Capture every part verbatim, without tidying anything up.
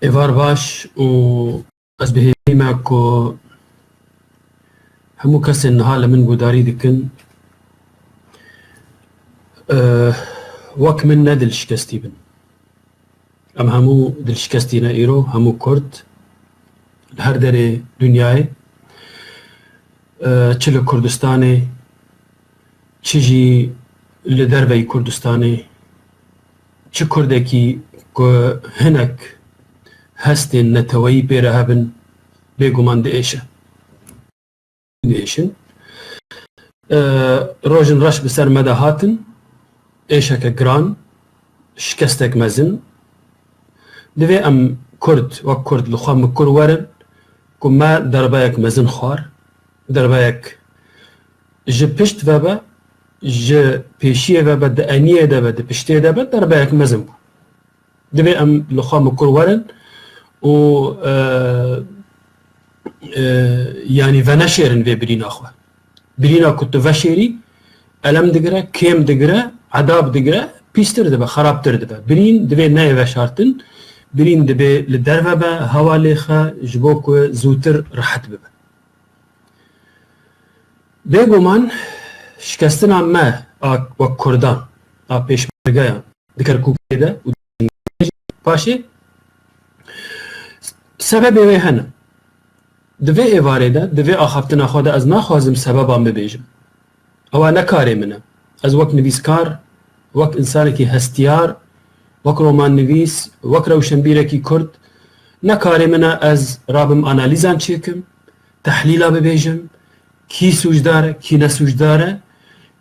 Êvar baş û ez bi hêvî me ku hemû kesên niha li min guhdarî dikin, eh, wek min ne dilşikestî bin. Em hemû dilşikestî ne îro, hemû Kurd li her derê dinyayê, eh, çi li Kurdistanê, çi jî li derveyî Kurdistanê, çi Kurdekî ku hinek hestên neteweyî pê re hebin, bêguman diêşe. Diêşin. E, rojin reş bi ser me de hatin, êşeke giran, şikestek mezin. Divê em Kurd, wek Kurd li xwe mikur werin ku me derbeyek mezin xwar, derbeyek ji pişt ve be, ji pêşiyê ve be, di eniyê de be, di piştê de be, derbeyek mezin bû. Divê em li xwe mikur werin û, e, e, yanî veneşêrin vê birîna xwe. Birîna ku tu veşêrî, elem digire, kêm digire, edab digire, pîstir dibe, xerabtir dibe. Birîn divê neyê veşartin, birîn divê li derve be, hewa lêxe, ji bo ku zûtir rehet bibe. Bêguman şikestina me a wek Kurdan, a pêşmergeyan di Kerkûkê de û paşê sebebê wê hene. Di vê êvarê de, di vê axaftina xwe de ez naxwazim sebeban bibêjim. Ewa ne karê min e. Ez wek nivîskar, wek insanekî hestiyar, wek romannivîs, wek rewşenbîrekî Kurd, ne karê min e ez rabim analîzan çêkim, tehlîla bibêjim, kî sûcdar e, kî ne sûcdar e,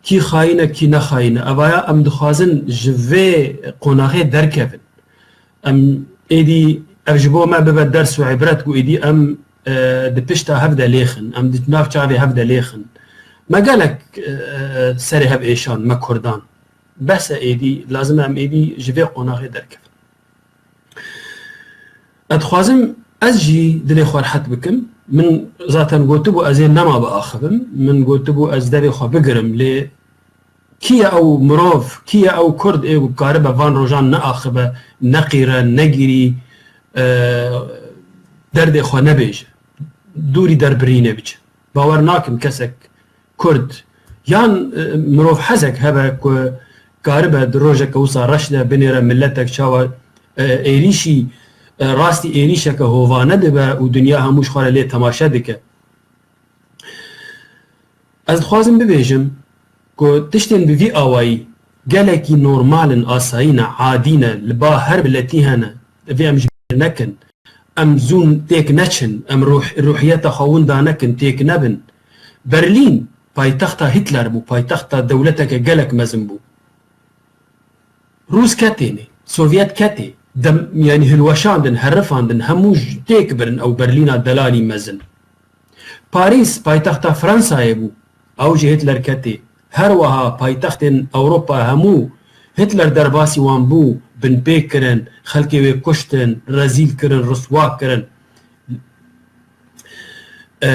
kî xayîn e, kî ne xayîn e. Evaya em dixwazin ji vê qonaxê derkevin. Em êdî ev ji bo me bibe ders û îbret ku êdî em, e, di pişta hev de lêxin, em di nav çavê hev de lêxin. Me gelek, e, serê hev êşan, me Kurdan. Bes e êdî, lazim e em êdî ji vê qonaxê derkevin. Ez dixwazim ez jî dilê xwe rehet bikim. Min zaten gotibû ez ê nema biaxivim. Min gotibû ez devê xwe bigirim, lê kî ye ew mirov, kî ye ew Kurd ê ku karibe van rojan neaxive, neqîre, negirî, e, derdê xwe nebêje, dûrî derbirînê biçe? Bawer nakim kesek Kurd yan, e, mirov hezek hebe ku karibe di rojeke wisa reş de binêre miletek çawa, e, êrîşî, e, rastî êrîşeke hovane dibe û dinya hemû ji xwe re lê temaşe dike. Ez dixwazim bibêjim ku tiştên bi vî awayî gelekî normal in, asayî ne, adî ne, li ba her miletî hene. Divê em ji bîr nekin. Em zûn têk neçin, em ruh-, ruhiyeta xwe winda nekin, têk nebin. Berlîn paytexta Hitler bû, paytexta dewleteke gelek mezin bû. Rûs ketênê, Sovyet ketê, dem-, yanî hilweşandin, herifandin, hemû ji têk birin ew Berlîna delalî mezin. Parîs paytexta Fransayê bû, ew jî Hitler ketê. Her wiha paytextên Ewropa hemû Hitler derbasî wan bû, binpê kirin, xelkê wê kuştin, rezîl kirin, riswa kirin. Ee,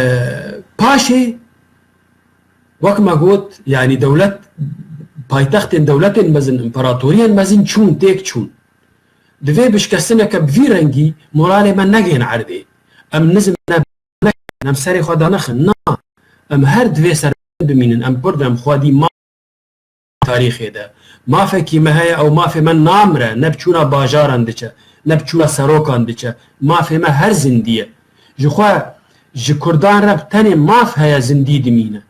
paşê, wek me got, yanî dewlet, paytextên dewletên mezin, împaratoriyên mezin çûn, têk çûn. Divê bi şikestineke bi vî rengî moralê me negihên erdê. Em nizm ne, em serê xwe danexin. Na, em her divê ser bimînin. Em Kurd in, em xwedî ma tarîxê de. Mafekî me heye, ew mafê me namire, ne bi çûna bajaran diçe, ne bi çûna serokan diçe. Mafê me her zindî ye. Ji xwe ji Kurdan re tenê maf heye zindî dimîne.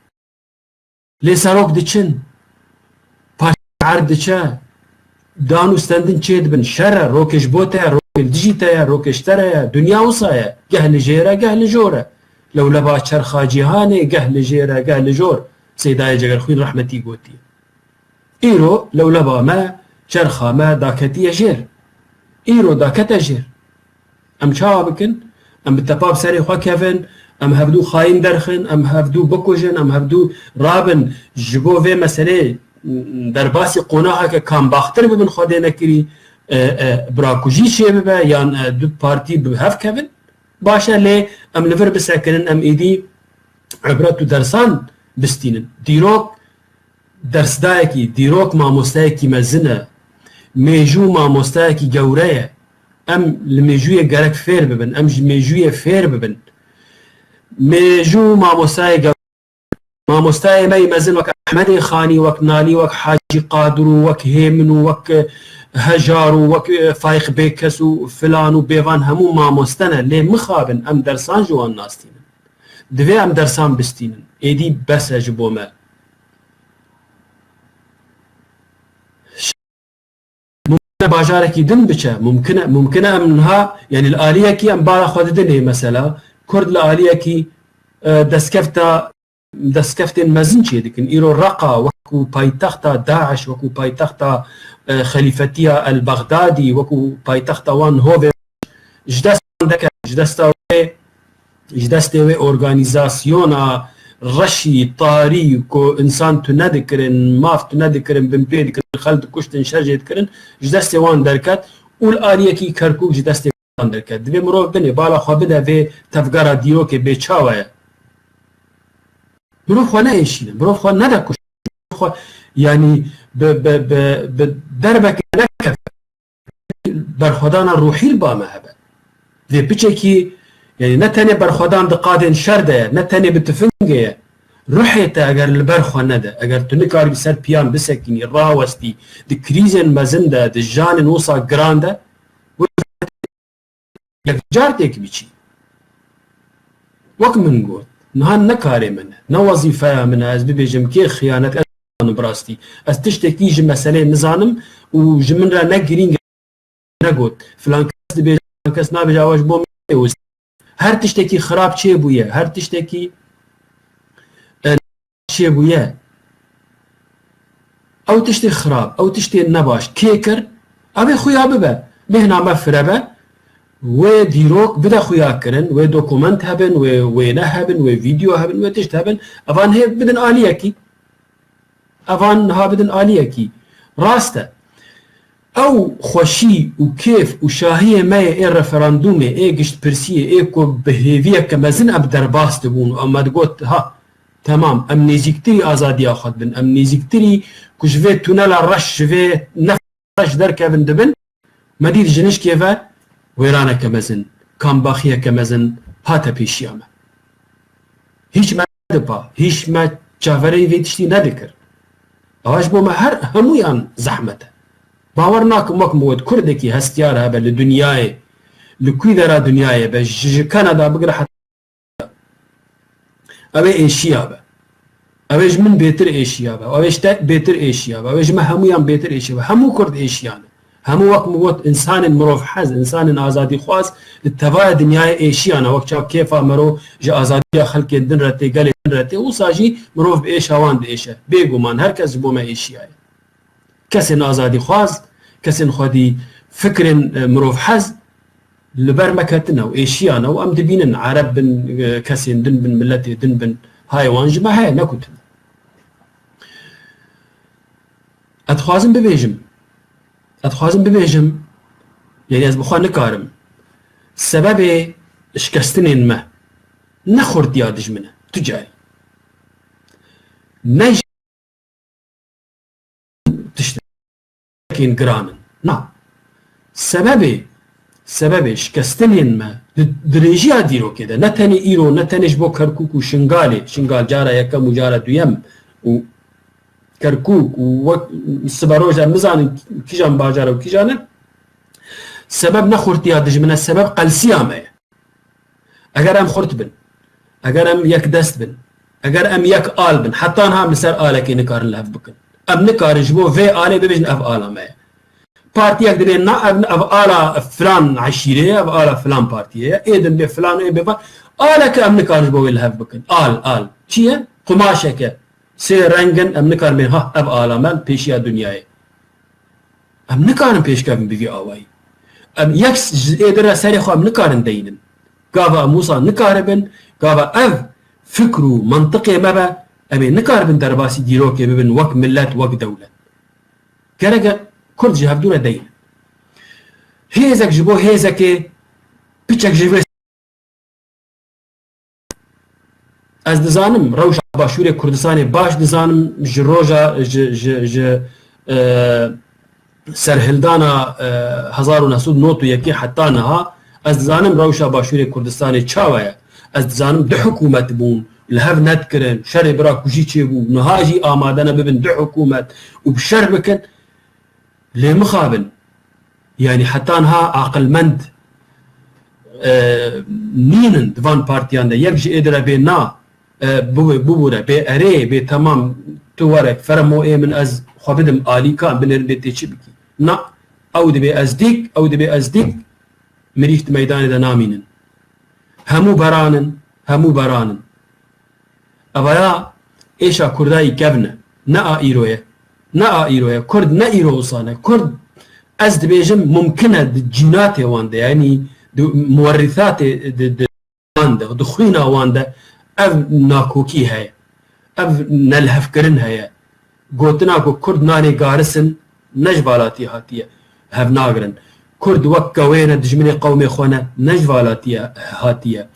Lê serok diçin, paşê erd diçe, dan û stendin çêdibin. Şer e, rokê ji bo te ye, rokê li dijî te ye, rokê ji te re ye. Dinya wisa ye. Geh li jêr e, geh li jor e. Lewleba çerxa cîhanê, geh li jêr e, geh li jor. Seydayê Cegerxwîn rehmetî gotiye. Îro lewleba me, çerxa me daketiye jêr. Îro dakete jêr. Em çawa bikin? Em bi tepa bi serê xwe kevin, em hevdû xayîn derxin, em hevdû bikujin, em hevdû rabin, ji bo vê meseleyê derbasî qonaxeke kambaxtir bibin, Xwedê nekirî, e, e, birakujî çêbibe yan, e, du partî bi hev kevin, baş e, lê em li vir bisekinin, em êdî ibret û dersan bistînin. Dîrok dersdayekî, dîrok mamosteyekî mezin e. Mêjû mamosteyekî gewre ye. Em li mêjûyê gerek fêr bibin, em ji mêjûyê fêr bibin. Mêjû mamostayê gew-, mamostayê me yê mezin wek Ehmedê Xanî, wek Nalî, wek Hacî Qadir û wek Hêmin û wek, e, Hejar û wek, e, Faîq Bêkes û filan û bêvan hemû mamoste ne. Lê mixabin em dersan ji wan nas tînin. Divê em dersan bistînin. Êdî bes e ji bo me. Mumkin e bajarekî din biçe. Mumkin e, mumkin e em niha, yanî li aliyekî em bala xwe didin ê mesela. Kurd li aliyekî, e, destkefta, destkeftên mezin çêdikin. Îro Reqa wekû paytexta DAIŞ, wekû paytexta, e, xelîfetiya El Bexdadî, wekû paytexta wan hovê ji dest wan deke, ji desta wê, ji destê wê organîzasyona reşî, tarî ku însan tune dikirin, maf tune dikirin, binpê dikirin, xelk dikuştin, şer jê dikirin, ji destê wan derket û li aliyekî Kerkûk ji destê wan derket. Divê mirov binê, bala xwe bide vê tevgera dîrokê bê çawa ye. Mirov xwe neêşîne, mirov xwe nede kuştin, mirov xwe, yanî bi, bi, bi, bi derbekê nekeve. Berxwedana ruhî li ba me hebe. Vê piçekî, yanî ne tenê berxwedan di qadên şer de ye, ne tenê bi tifingê ye. Ruhê te eger li ber xwe nede, eger tu nikaribî ser piyan bisekînî, rawestî, di krîzên mezin de, di janên wisa giran de, yekcar têk biçî. Wek min got, niha ne karê min e, ne wezîfeya min e, ez bibêjim kê xiyanet, ez nizanim bi rastî. Ez tiştekî ji meselê nizanim û ji min re ne girîng e, negot. Filan kes dibêje, filan kes nabêje, ew ji bo min newist. Her tiştekî xirab çêbûye, her tiştekî, e, çêbûye. Ew tiştê xirab, ew tiştê nebaş kê kir? Ew ê xuya bibe. Bêhna me firebe, wê dîrok bide xuya kirin, wê dokument hebin, wê wêne hebin, wê vîdeo hebin, wê tişt hebin. Evan hê bidin aliyekî. Evan niha bidin aliyekî. Rast e. Ew xweşî û kêf û şahiyê me yê ê referandûmê, ê giştpirsiyê, ê ku bi hêviyeke mezin em derbas dibûn û em me digot, ha, temam, em nêzîktirî azadiya xwe dibin, em nêzîktirî ku ji vê tunela reş, ji vê nef reş derkevin dibin, me dît ji nişkê ve wêraneke mezin, kambaxiyeke mezin hate pêşiya me. Hîç me nedipa, hîç me çaverê vê tiştî nedikir. Ewa ji bo me her hemûyan zehmet e. Bawer nakim wek min got, Kurdekî hestiyar hebe li dinyayê, li kwî dera dinyayê be, ji, ji Kanada bigire heta ew ê êşiya be. Ew ê ji min bêtir êşiya be. Ew ê ji te bêtir êşiya be. Ew ê ji me hemûyan bêtir êşiya be. Hemû Kurd êşiyane. Hemû wek min got, însanên mirovhez, însanên azadîxwaz li tevaya dinyayê êşiyane. Wek çav kêfa mero ji azadiya xelkên din re tê, gelê din re tê, wisa jî mirov bi êşa wan diêşe. Bêguman, her kes ji bo me êşiyaye. Kesên azadîxwaz, kesên xwedî fikrên, e, mirovhez li ber me ketine û êşiyane û em dibînin, ereb bin, e, kesên din bin, miletê din bin, hayê wan ji me heye, ne ku tune. Ez dixwazim bibêjim, ez dixwazim bibêjim, yanî ez bi xwe nikarim. Sebebê şikestinên me ne xurtiya dijmin e, tu carî. Ne jî tiştekên giran in. Na. Sebebê, sebebê şikestinên me di dirêjiya dîrokê de, ne tenê îro, ne tenê ji bo Kerkûk û Şingalê, Şingal cara yekem û cara duyem û Kerkûk û wek siberoj em nizanin kîjan bajar e û kîjan e, sebeb ne xurtiya dijmin e, sebeb qelsiya me ye. Eger em xurt bin, eger em yek dest bin, eger em yek al bin, heta niha em li ser alekê nikarin li hev bikin. Em nikarin ji bo vê alê bibêjin ev ala me ye. Partiyek dibê na ev, ev ala filan eşîrê ye, ev ala filan partiyê ye, ê din bê filan, ê bê filan. Aleke em nikarin ji bo wê li hev bikin. Al, al. Çi ye? Qumaşeke. Sê reng in, em nikarin bê, ha, ev ala me pêşiya dinyayê. Em nikarin pêşkevin bi vî awayî. Em yek ji ê din re serê xwe em nikarin deynin. Gava em wisa nikaribin, gava ev fikr û mentiqê me be, em ê nikaribin derbasî dîrokê bibin wek milet, wek dewlet. Gerek e Kurd ji hevdû re deynin. Hêzek ji bo hêzekê piçek ji vê Ez dizanim, rewşa Başûrê Kurdistanê baş dizanim, ji roja, ji, ji, ji, e, serhildana, e, hezar û neh sed û nod û yekê heta niha, ez dizanim rewşa Başûrê Kurdistanê çawa ye. Ez dizanim du hikûmet bûn, li hev nedikirin, şerê bira kujî çêbû, niha jî amade ne bibin du hikûmet û bi şer bikin. Lê mixabin. Yanî heta niha aqilmend, e, nînin di van partiyan de. Yek ji ê dire bê na, e, bû-, bibûre, bê erê, bê temam, tu were, feremo ê min ez xwe bidim alîkan, binêrin bê tê çi bikî. Na, ew dibê ez dîk, ew dibê ez dîk, mirîv di meydanê de namînin. Hemû beran in, hemû beran in. Evaya êşa Kurda yî kevn e. Ne a îro ye. Ne a îro ye. Kurd ne îro wisa ne. Kurd, ez dibêjim, mumkin e di cînatê wan de, yanî di muwerrîsatê di, di wan de, di xwîna wan de ev nakokî heye. Ev nelihevkirin heye. Gotina ku Kurd nanê garis in, ne ji valatiyê hatiye, hev nagirin. Kurd wek kewê ne, dijminê qewmê xwe ne, ne ji valatiyê hatiye.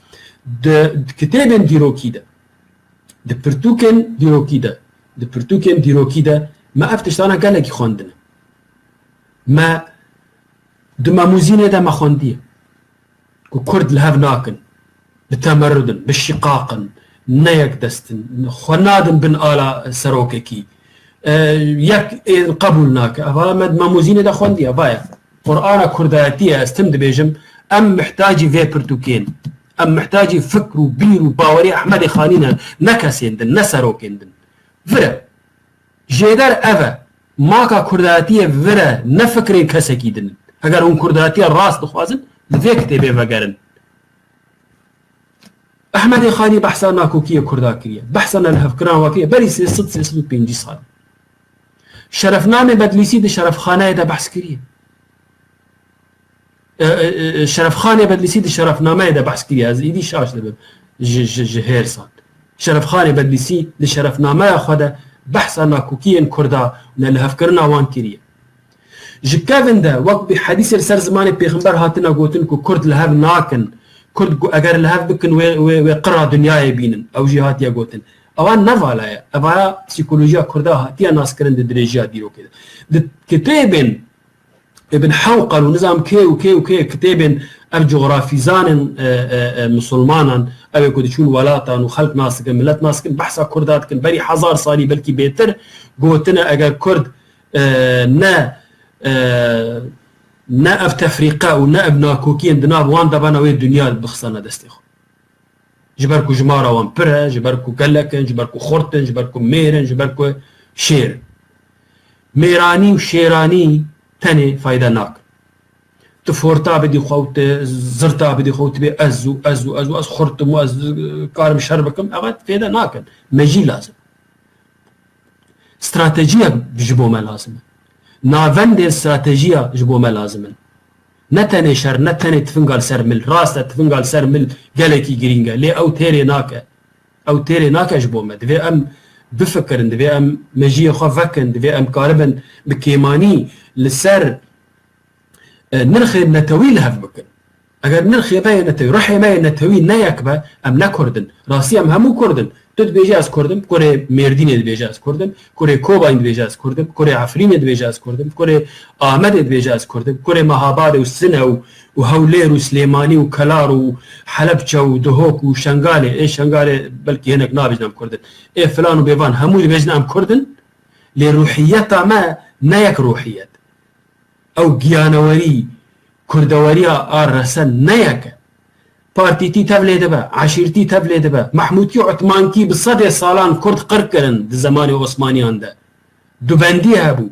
Di, di kitêbên dîrokî de, di pirtûkên dîrokî de, di pirtûkên dîrokî de me ev tiştana gelekî xwendine. Me di Memûzînê de me xwendiye ku Kurd li hev nakin, bi temerrud in, bi şiqaq in, ne yekdest in, xwe nadin bin ala serokekî. E, yek ê qebûl nake. Eva me di Memûzînê de xwendiye, va ye. Qur'ana Kurdayetî ye, ez tim dibêjim, em mihtacî vê pirtûkên. Em mihtacî fikr û bîr û bawerî Ehmedê Xanî ne, ne kesên din, ne serokên din. Vir e. Jêder ev e. Maka Kurdayetiyê vir e, ne fikrên kesekî din in. Heger hûn Kurdayetiya rast dixwazin, li vê kitêbê vegerin. Ehmedê Xanî behsa nakokiyê Kurda kiriye. Behsa nelihevkiran we kiriye. Berî sê sed, sê sed û pêncî sal. Şerefnamê Bedlîsî di Şerefxaneyê de behs kiriye. E, e, e, Şerefxanê Bedlîsî di Şerefnameyê de behs kiriye. Ez êdî şaş dibim ji, ji, ji hêrsan. Şerefxanê Bedlîsî di Şerefnameya xwe de behsa nakokiyên Kurda û nelihevkirina wan kiriye. Ji kevin de wek bi hedîsê li ser zimanê Pêxember hatine gotin ku Kurd li hev nakin, Kurd ku eger li hev bikin wê, wê, wê qira dinyayê bînin. Ew jî hatiye gotin. Ewa ne vala ye. Evaya psîkolojiya Kurda hatiye naskirin di dirêjiya dîrokê de. Di kitêbên Ibn Hewqel û nizam kê û kê û kê kitêbên ev cografîzanên, e, e, e, misilmanan, ew ê ku diçûn welatan û xelk nas dikin, milet nas dikin, behsa Kurda dikin. Berî hezar salî belkî bêtir gotine, eger Kurd, e, ne, e, ne ev tefrîqe û ne ev nakokiyên di nav wan de bena, wê dinya bixisena destê xwe. Ji ber ku jimara wan pir e, ji ber ku gelek in, ji ber ku xurt in, ji ber ku mêr in, ji ber ku şêr in. Mêranî û şêranî tenê fayde nakin. Tu forta bidî xwe û tu zirta bidî xwe û tu bê ez û ez û ez û ez xurt im û ez, e, karim şer bikim, ev fayde nakin. Mejî lazim. Stratejiyek ji bo me lazim e. Navendên stratejiya ji bo me lazim in. Ne tenê şer, ne tenê tifinga li ser mil. Rast e, tifinga li ser mil gelekî girîng e. Lê ew têrê nake. Ew têrê nake ji bo me. Divê em bifikirin, divê em mejiyê xwe vekin, divê em karibin bi kêmanî li ser e, nirxê netewî li hev bikin. Eger nirxê me yê netewî, ruhê me yê netewî ne yek be, em ne Kurd in. Rastî em hemû Kurd in. Tu dibêjî ez Kurd im, kurê Mêrdînê dibêje ez Kurd im, kurê Kobayî dibêje ez Kurd im, kurê Efrînê dibêje ez Kurd im, kurê Amedê dibêje ez Kurd im, kurê Mehabadê û Sine û, û Hewlêr û Silêmanî û Kelar û Helebçe û Duhok û Şengalê, ê Şengalê belkî hinek nabêjin em Kurd in. Ê filan û bêvan hemû dibêjin em Kurd in. Lê ruhiyeta me ne yek ruhiyet. Ew giyanewerî, kurdeweriya a resen ne yek e. Partîtî tev lê dibe, eşîrtî tev lê dibe. Mehmûdkî û Otmankî bi sedê salan Kurd qir kirin di zemanê Osmaniyan de. Dubendî hebû.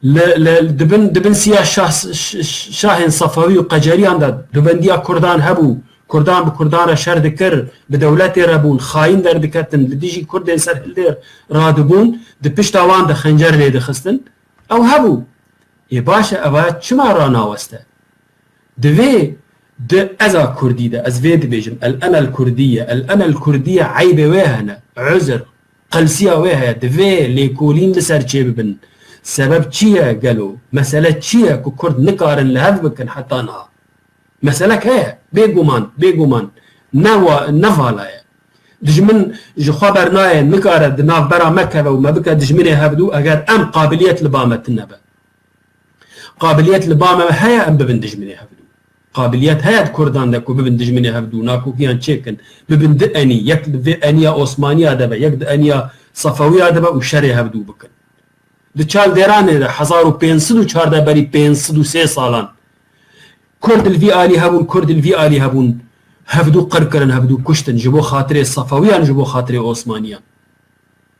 Li, li, dibin, dibin siya şah, ş-, ş-, şahên Sefewî û Qeceriyan de dubendiya Kurdan hebû. Kurdan bi Kurdan re şer dikir, bi dewletê re bûn, xayîn derdiketin, li dijî Kurdên ser hildêr radibûn, di pişta wan de xencer lê dixistin. Ew hebû. Ê baş e, eva çima ranaweste? Divê di eza kurdî de, ez vê dibêjim, el enel kurdiye, el enel kurdiye eybê wê hene, uzr, qelsiya wê heye, divê lêkolîn li ser çêbibin. Sebeb çi ye gelo? Mesele çi ye ku kurd nikarin li hev bikin heta niha? Meselek heye, bêguman, bêguman. Ne wa-, ne vala ye. Dijmin ji xwe bernayê, nikare di navbera me keve û me bike dijminê hevdû, eger em qabiliyet li ba me tune be. Qabiliyet li ba me heye em bibin dijminê hevdû. Qabiliyet heye di Kurdan de ku bibin dijminê hevdû, nakokiyan çêkin, bibin di enî, yek di vê eniya Osmaniya de be, yek di eniya Sefewiya de be û şerê hevdû bikin. Di Çaldêranê de hezar û pênc sed û çardeh berî pênc sed û sê salan Kurd li vî alî hebûn, Kurd li vî alî hebûn, hevdû qir kirin, hevdû kuştin ji bo xatirê Sefewiyan, ji bo xatirê Osmaniyan.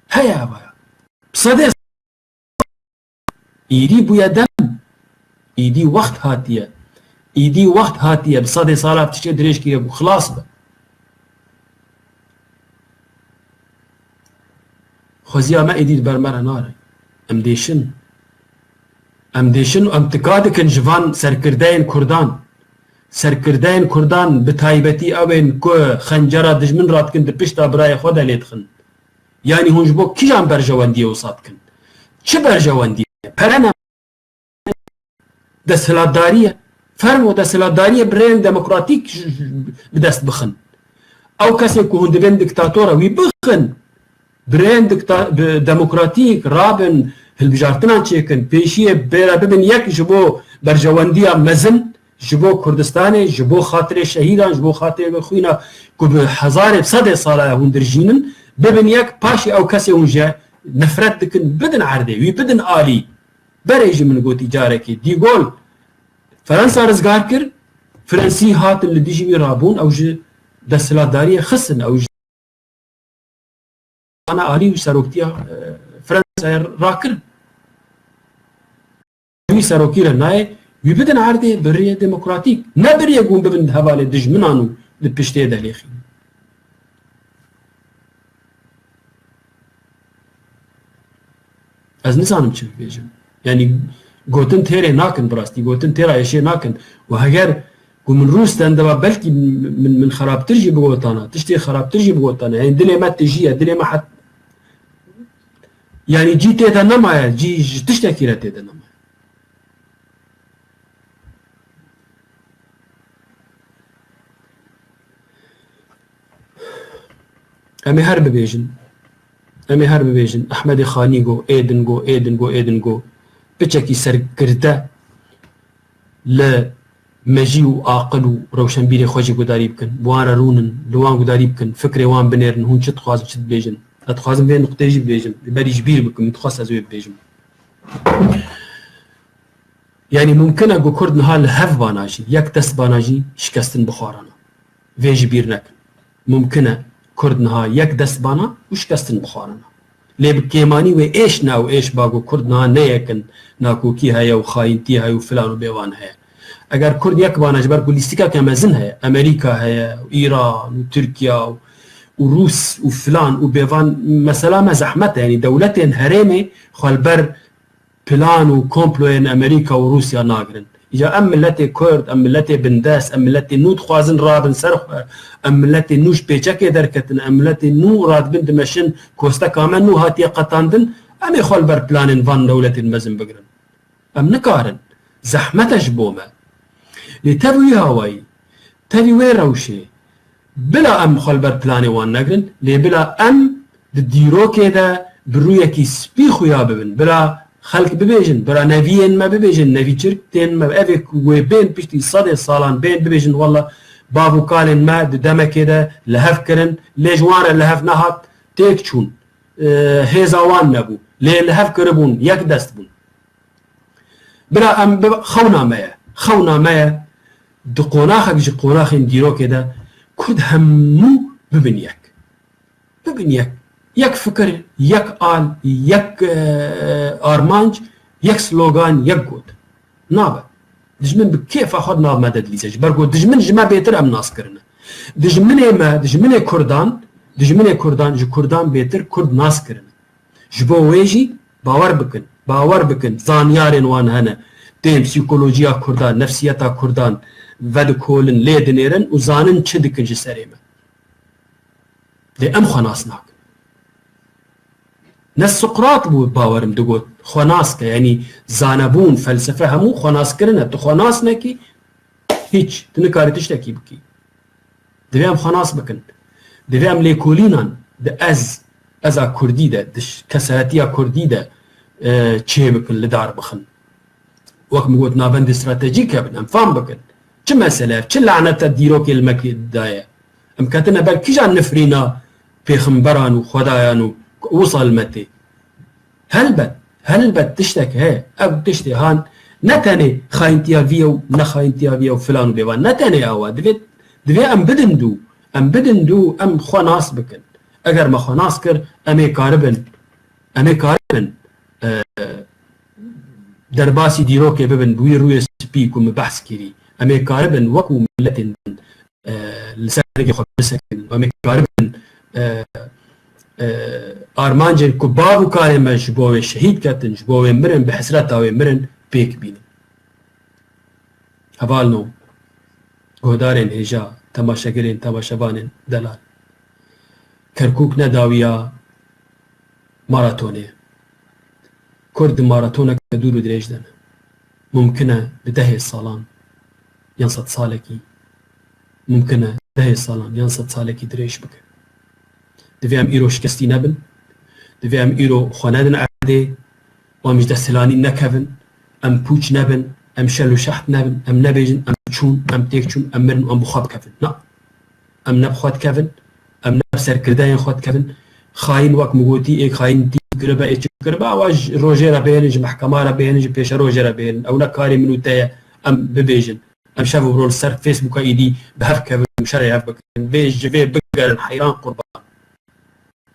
Heye ev ya. Bi sedê Îdî bûye dem. Îdî wext hatiye. Îdî wext hatiye. Bi sedê sala tiştê dirêj kiriye bû. Xilas be. Xweziya me êdî di ber me re nare. Em dêşin. Em dêşin û em tika dikin ji van serkirdeyên Kurdan. Serkirdeyên Kurdan, bi taybetî ew ên ku xencera dijmin radikin di pişta birayê xwe de lê dixin. Yanî hûn ji bo kîjan berjewendiyê wisa dikin? Çi berjewendiyê? Pere ne? Desthilatdarî ye. Fermo desthilatdariyê bi rêyên demokratîk bi dest bixin. Ew kesê ku hûn dibên diktator e, wî bixin. Bi rêyên dikta-, bi demokratîk rabin, hilbijartinan çêkin. Pêşiyê bêre bibin yek ji bo berjewendiya mezin. Ji bo Kurdistanê, ji bo xatirê şehîdan, ji bo xatirê vê xwîna ku bi hezarê, sedê sala ye hûn dirjînin, bibin yek, paşê ew kesê hûn ji nefret dikin, bidin erdê, wî bidin alî. Berê jî min gotî carekê, De Gaulle Fransa rizgar kir, Fransî hatin li dijî wî rabûn, ew ji desthilatdariyê xistin, ew ji ana alî û seroktiya, e, Fransayê rakirin. Wî serokî re nayê, wî bidin erdê bi rêyê demokratîk. Ne bi rêyê ku hûn bibin di hevalê dijminan û di piştê de lêxînin. Ez nizanim çi bibêjim. Yanî gotin têrê nakin bi rastî, gotin têra êşê nakin. Û heger ku min rû stendeba belkî min, min xerabtir jî bigotana, tiştê xerabtir jî bigotana. Yanî dilê me tijî ye, dilê me het-, yanî cî tê de nemaye, cî ji tiştekî re tê de nemaye. Em ê her bibêjin. Em ê her bibêjin. Ehmedê Xanî got, ê din got, ê din got, ê din got. Piçekî serkirde li mejî û aqil û rewşenbîrê xwe jî gudarî bikin. Bi wan re rûnin, li wan gudarî bikin, fikrê wan binêrin, hûn çi dixwazin, çi dibêjin. Ez dixwazim vê nuqteyê jî bibêjim. Li berî ji bîr bikim, min dixwest ez wê bibêjim. Yanî mumkin e ku Kurd niha li hev bana jî, yek dest bana jî şikestin bixwarana. Vê ji bîr nekin. Mumkin e Kurd niha yek dest bana û şikestin bixwarana. Lê bi kêmanî wê êş ne û êş ba ku Kurd niha ne yek in, nakokî heye û xayîntî heye û filan û bêvan heye. Eger Kurd yek bana ji ber ku lîstikeke mezin heye, Amerîka heye, Îran û Tirkiye û, û Rûs û filan û bêvan, mesela me zehmet e, yanî dewletên herêmê xwe li ber plan û komployên Amerîka û Rûsya nagirin. Îca em miletê Kurd, em miletê bindest, em miletê nû dixwazin rabin ser xwe, em miletê nû ji pêçekê derketin, em miletê nû radibin dimeşin, kosteka me nû hatiye qetandin, em ê xwe li ber planên van dewletên mezin bigirin. Em nikarin. Zehmet e ji bo me. Lê tev wî hawayî, tevî wê rewşê, bila em xwe li ber planê wan negirin, lê bila em di dîrokê de bi rûyekî spî xuya bibin. Bila xelk bibêjin, bila neviyên me bibêjin, nevîçirkên me, evê ku wê bên piştî sedê salan bên bibêjin, wela bav û kalên me di demekê de li hev kirin, lê ji wan re li hev nehat, têk çûn, e, hêza wan nebû, lê li hev kiribûn, yek dest bûn. Bira em bi xewna me ye. Xewna me ye. Di qonaxek ji qonaxên dîrokê de Kurd hemû bibin yek. Bibin yek. Yek fikir, yek al, yek, e, armanc, yek slogan, yek got. Nabe. Dijmin bi kêfa xwe di nav me de dilîze. Ji ber ku dijmin ji me bêtir em nas kirine. Dijminê me, dijminê Kurdan, dijminê Kurdan ji Kurdan bêtir Kurd nas kirine. Ji bo wê jî bawer bikin, bawer bikin, zanyarên wan hene, tên psîkolojiya Kurdan, nefsiyeta Kurdan vedikolin, lê dinêrin û zanin çi dikin ji serê me. Lê em xwe nas nakin. Ne Suqrat bû, bawerim digot, xwe nas ke, yanî zanebûn, felsefe hemû xwe nas kirin e. Tu xwe nas nekî, hîç, tu nikarî tiştekî bikî. Divê em xwe nas bikin. Divê em lêkolînan di ez, eza kurdî de, di ş-, kesayetiya kurdî de, e, çê bikin, li dar bixin. Wek min got, navendê stratejîk hebin, em fam bikin. Çi mesele ye? Çi laneta dîrokê li me kê-, daye? Em ketine ber kîjan nifrîna pêxemberan û xwedayan û wisa li me tê? Helbet, helbet tiştek heye. Ev tiştê han ne tenê xayintiya vî ye û ne xayintiya vî ye û filan û bêvan. Ne tenê ew e. Divê, divê em bidin dû. Em bidin dû, em xwe nas bikin. Eger me xwe nas kir, em ê karibin, em ê karibin, e, derbasî dîrokê bibin, bi wî rûyê spî ku min behs kirî. Em ê karibin wekû miletên din, e, li ser rêkê xwe bisekinin. Em ê karibin, e, e, armancên ku bav û karê me ji bo wê şehîd ketin, ji bo wê mirin, bi hesreta wê mirin, pêk bînin. Hevalno, guhdarên hêja, temaşegerên, temaşevanên delal. Kerkûk ne dawiya maratonê ye. Kurd di maratoneke dûr û dirêj de ne. Mumkin e bi dehê salan yan sed salekî, mumkin e dehê salan yan sed salekî dirêj bike. Divê em îro şikestî nebin. Divê em îro xwe nedin erdê. Û em ji desthilanî nekevin. Em pûç nebin. Em şel û şeht nebin. Em nebêjin, em çûn, em têk çûn, em mirin û em bi xwe bikevin. Na. Em ne bi xwe dikevin. Em ne bi serkirdeyên xwe dikevin. Xayîn, wek min gotî, ê xayîn tî kiribe, ê çi kiribe, ewa ji rojê re bihêlin, ji mehkema re bihêlin, ji pêşerojê re bihêlin. Ew ne karê min û te ye, em bibêjin. Em şev û roj li ser Facebooka êdî bi hev kevin û şerê hev bikin. Vê ji vê bigerin heyran qurban.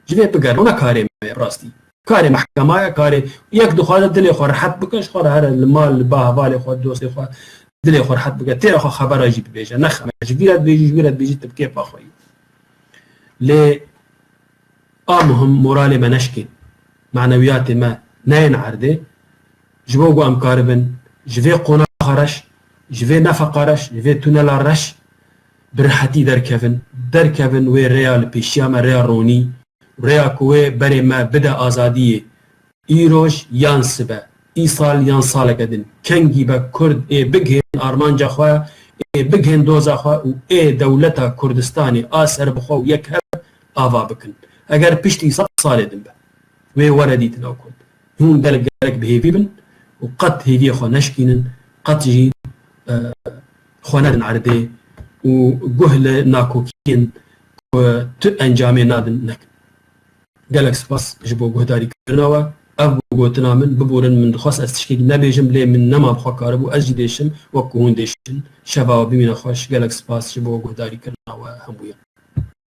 Ji vê bigerin. Ew ne karê me ye bi rastî. Karê mehkema ye, karê yek dixwaze dilê xwe rehet bike, ji xwe re here li mal, li ba hevalê xwe, dostê xwe, dilê xwe rehet bike. Têra xwe xebera jî bibêje. Nexeme. Ji vî re dibêjî, ji wî re dibêjî, tu bi kêfa xwe yî. Lê a muhim moralê me neşkên. Manewiyatê me neyên erdê. Ji bo ku em karibin ji vê qonaxa reş, ji vê nefeqa reş, ji vê tunela reş bi rehetî derkevin. Derkevin wê rêya li pêşiya me, rêya ronî, rêya ku wê berê me bide azadiyê. Îroj yan sibe, îsal yan saleke din, kengî be Kurd ê bigihên armanca xwe, ê bigihên doza xwe û ê dewleta Kurdistanê a serbixwe û yekhev ava bikin. Eger piştî sed salê din be, wê were dîtina Kurd. Hûn gelek, gelek bi hêvî bin û qet hêviyê xwe neşkînin, qet jî, e, xwe nedin erdê û guh li nakokiyên ku tu encamê nadin nekin. Gelek spas ji bo guhdarîkirina we. Ev bû gotina min, biborin min dixwest ez tiştekî nebêjim, lê min nema bi xwe karibû ez jî dêşim, wek ku hûn dêşin. Şeva we bimîne xweş, gelek spas ji bo guhdarîkirina we hemûyan.